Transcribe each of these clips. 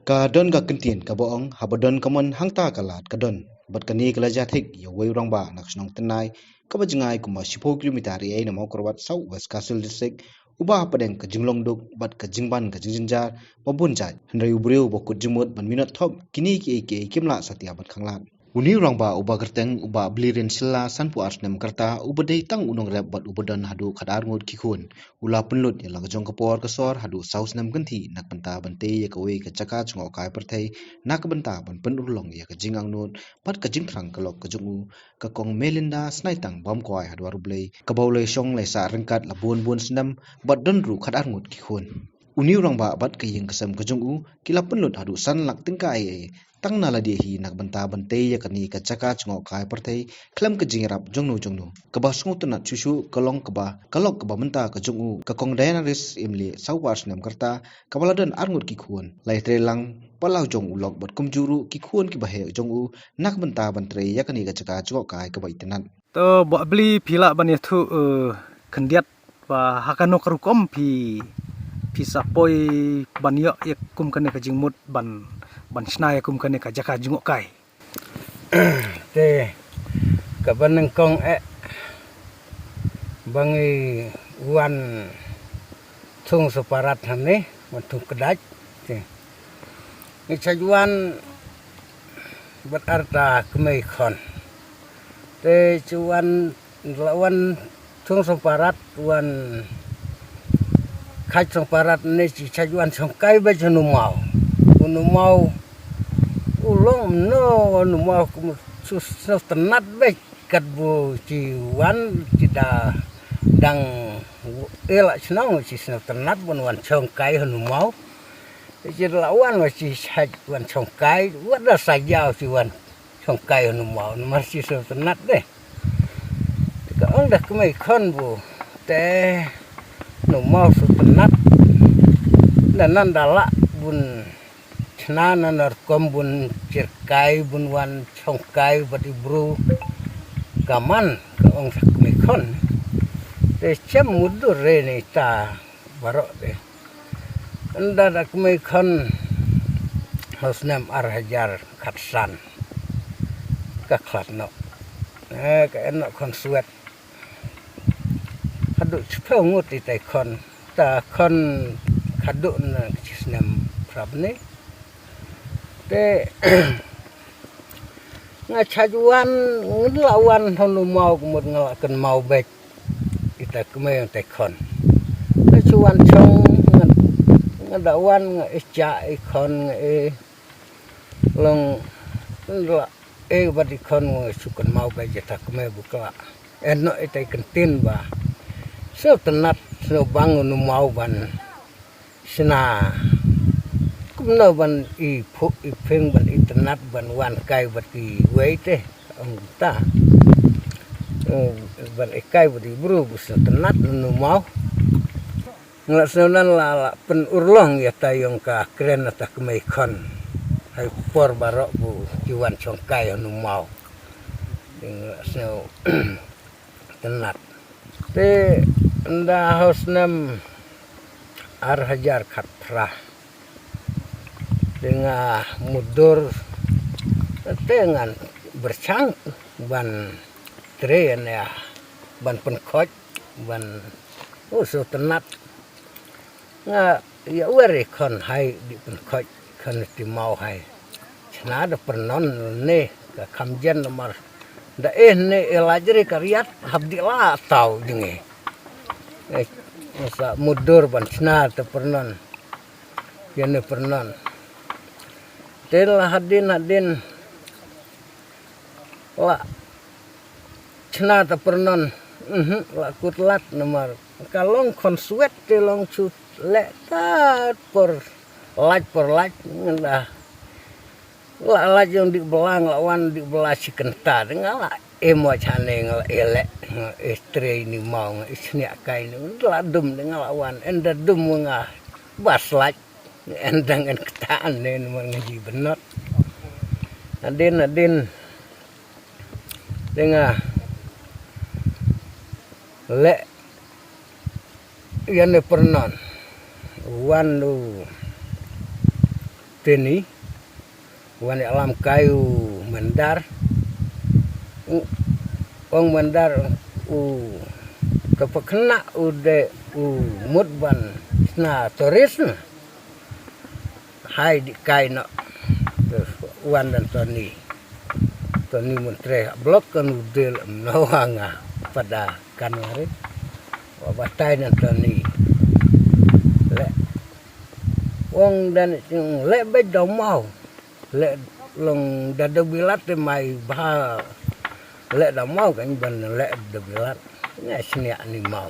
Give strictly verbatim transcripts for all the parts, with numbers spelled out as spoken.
Ka don ka kyntien kaba ong, haba don ka mon hangta ka lad ka don. Bad kane ka la jia thik ïa uwei u rangbah na ka shnong Tynnai, kaba jngai kumba shiphew kilometer ïa na Mawkyrwat, South West Khasi Hills District, uba hapdeng ka jinglong duk bad ka jingban ka jingjynjar ba bun jait. Hynrei u briew uba kut jingmut ban minot thok kine kiei kiei kim lah satia ban khanglad. Une u rangbah uba kyrteng u Bah Blirin Shylla, sanphew ar snem ka rta, uba dei tang u nongrep bad uba don haduh khatar ngut ki khun, u la pynlut ïa la ka jong ka por ka sor haduh saw snem kynthih na ka bynta ban tei ïa kawei ka jaka jngohkai pyrthei na ka bynta ban pynurlong ïa ka jingangnud bad ka jingthrang ka lok ka jong u, ka Kong Melinda Snaitang Bamkwai Hadwar U Blei, kaba u la shong la sah ryngkat la bun bun snem bad don ruh khatar ngut ki khun. Une u rangbah bad ka ïing ka sem ka jong u ki la pynlut haduh san lak tyngka ei ei tang na lade hi na ka bynta ban tei ïa kane ka jaka jngohkai pyrthei khlem ka jingïarap jongno jongno. Kaba sngewtynnat shuh shuh ka long kaba ka lok kaba mynta ka jong u, ka Kong Diana Rees Syiemlieh, sanphew ar snem ka rta, kaba la don ar ngut ki khun, la ïatrei lang palat jong u lok bad kumjuh ruh ki khun kiba heh jong u na ka bynta ban trei ïa kane ka jaka jngohkai kaba itynnat. To, Bah Bli, phi lah ban ïathuh, eh, khyndiat ba ha kano ka rukom phi, phi sa poi ban ïoh ïa kum kane ka jingmut ban, ban shna ïa kum kane ka jaka jngohkai? Te kaba nyngkong eh ba ngi wan thung Sohparat hangne, wan thung Kdait. Te ngi shait wan bad arta kmie khun. Te shu wan, la wan thung Sohparat, wan khaid Sohparat ne shi shait wan shongkai beit ha une u maw. Une u maw u long kumno, une u maw kumno, shu sngewtynnat beit. Katba shi wan shi da dang eh la shnong, shi sngewtynnat ban wan shongkai ha une u maw. Shi la wan, wan shi shait wan shongkai, wat da sa ïa shi wan shongkai ha une u maw, namar shi sngewtynnat de. Ka ong da kmie khun ba te une u maw sngewtynnat. Da nan da lah bun shna na rukom bun shirkai, bun wan shongkai bad i bru. Ka man, ka ong da kmie khun. Te shem mutdur re ne ita baroh de. Ynda da kmie khun ha u snem ar hajar khatsan ka khlad noh. Eh, ka en noh khun swet. Haduh shiphew ngut ita i khun. Ita khun haduh na ka shi snem prap ne. Te nga shait wan, ngin la wan ha une u maw ka mut nga la kynmaw beit ita kmie ita i khun. Nga shu wan shong, nga, nga da wan nga ïa i khun, nga ïa long, nga la ïa bad i khun, nga shu kynmaw beit ita kmie ba ka la en noh ita i kyntien ba sngewtynnat, sngewbang une u maw ban shna. Kumno ban i phuh i phieng, ban itynnat ban wan kai bad iwei te, ong ta. Ong ban i kai bad i bru ba sngewtynnat une u maw. Nga la sngewnan la, la pynurlong ïa ita i ong ka kren ita kmie khun. Ha i por baroh ba ki wan shongkai ha une u maw. Nga la sngewtynnat. Te ynda ha u snem ar hajar khatphra te nga mutdur, te ngan pyrshang ban trei ne ban pynkhuid ban, u sngewtynnat. Nga ïa wer i khun hai, dih pynkhuid khun ita i maw hai. Shna da pyrnon ne ka kham jen namar da eh ne eh lait re ka riat hap dih la taw jngi. Eh, sa mutdur ban shna ta pyrnon. Ïa ne pyrnon. Te la hadien hadien la shna ta pyrnon. Mhm, la kut lad namar ka long khun swet te long shu leh kat por lait por lait nga la, la lait ïong dih bylla, nga la wan dih bylla shi kynta, nga la ïa mut shane nga la ïa leh, nga ïa trei ine i maw, nga ïa shniah kai ine, nga la dum, nga la wan, ynda dum nga bas lait. Nga en dang en kata ne namar nga ji bynot. Hadien hadien te nga leh ïa ne pyrnon. Wan u teni, wan ïalam kai u Mandar. U, ong Mandar u, ka pakna u de u mut ban sna tourist na. Hai di kai no. Terus wan dan Tony. Tony Muntre blok kan u del no nga pada kan warit. Wa batai dan Tony. Le ong dan le be do mau. Le long da do bilat te mai ba le da mau kan ban le do bilat. Nga sniak ni mau.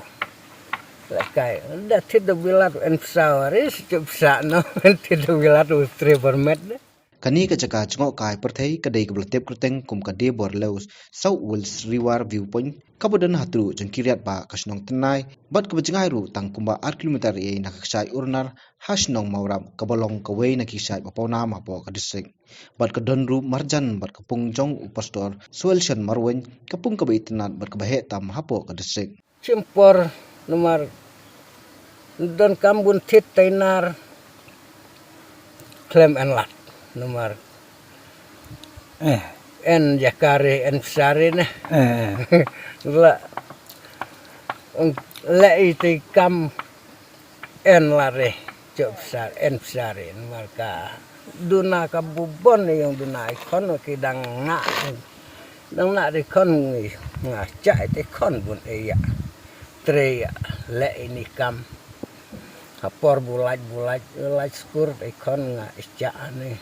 Le kai da ti do bilat en psa waris chup sa no en ti do bilat u tre bermet de. Kani ka jaka jngoh kai pyrthei ka dei ka bla tep kyrteng kum ka Debor Leus South Wales River Viewpoint, ka ba don ha tru jong ki riat ba ka shnong Tnai, bad ka ba jngai ru tang kumba ar kilometer ei na ka kshaid Urnar ha shnong Mawrap, ka ba long ka wei na ki kshaid ba pawnam hapoh ka district. Bad ka don ru marjan bad ka pung jong u pastor Suelson Marwein, ka pung ka ba itynnad bad ka ba heh tam hapoh ka district. Chimpor namar don kam bun thit tainar khlem en lat namar eh en jakare en psare ne eh la le ite kam en lare chop sar en psare namar ka duna ka bubon yong duna ikon ki dang na dang na de kon nga chai te kon bun e ya tre ya le ini kam ha por bulaj bulaj bulaj skur te kon nga icha ani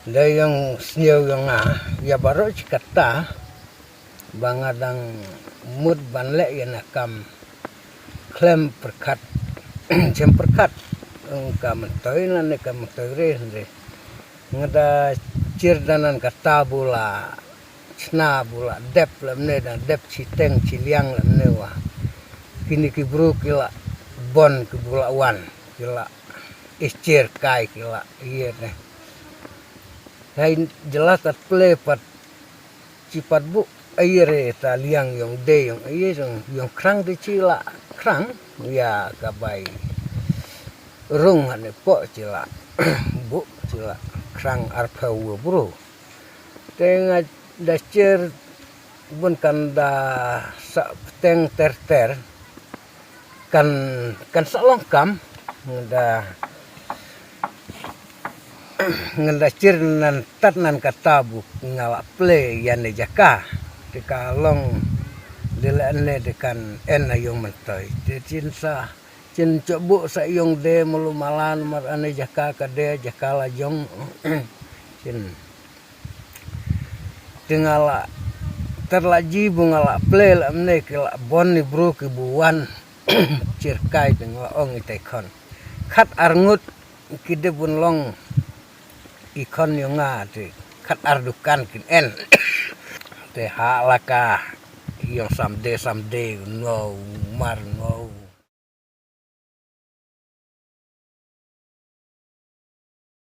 de yong sniew yong nga ya baro chikata ba nga dang mut ban le ya na kam khlem pyrkhat chem pyrkhat ka mentoi na ne ka mentoi re re nga da chir danan kata bula chna bula dep lamne da dep chiteng chiliang lamne wa kini ki bru kila bon ki bula wan kila ichir kai kila iye ne hai jelas at ple pat chipat bu aye re ta liang yong de yong aye yong yong krang de chila krang ya ka bai rung ane po chila bu chila krang arphew bru te nga da cher bun kan da sa teng ter ter kan kan sa long kam da ngan da chir nan tat nan kata bu nga la ple ya ne jaka te ka long de le ne de kan en na yong mentoi te chin sa chin chok bu sa yong de mulu malan mar ane jaka ka de jaka la jong chin te nga la ter la ji bu nga la ple la mne ke la bon ni bru ke bu wan chir kai te nga la ong ite kon khat ar ngut ki de bun long i kon yong nga te khat ar dukan kin en te ha la ka yong samde samde ngo mar ngo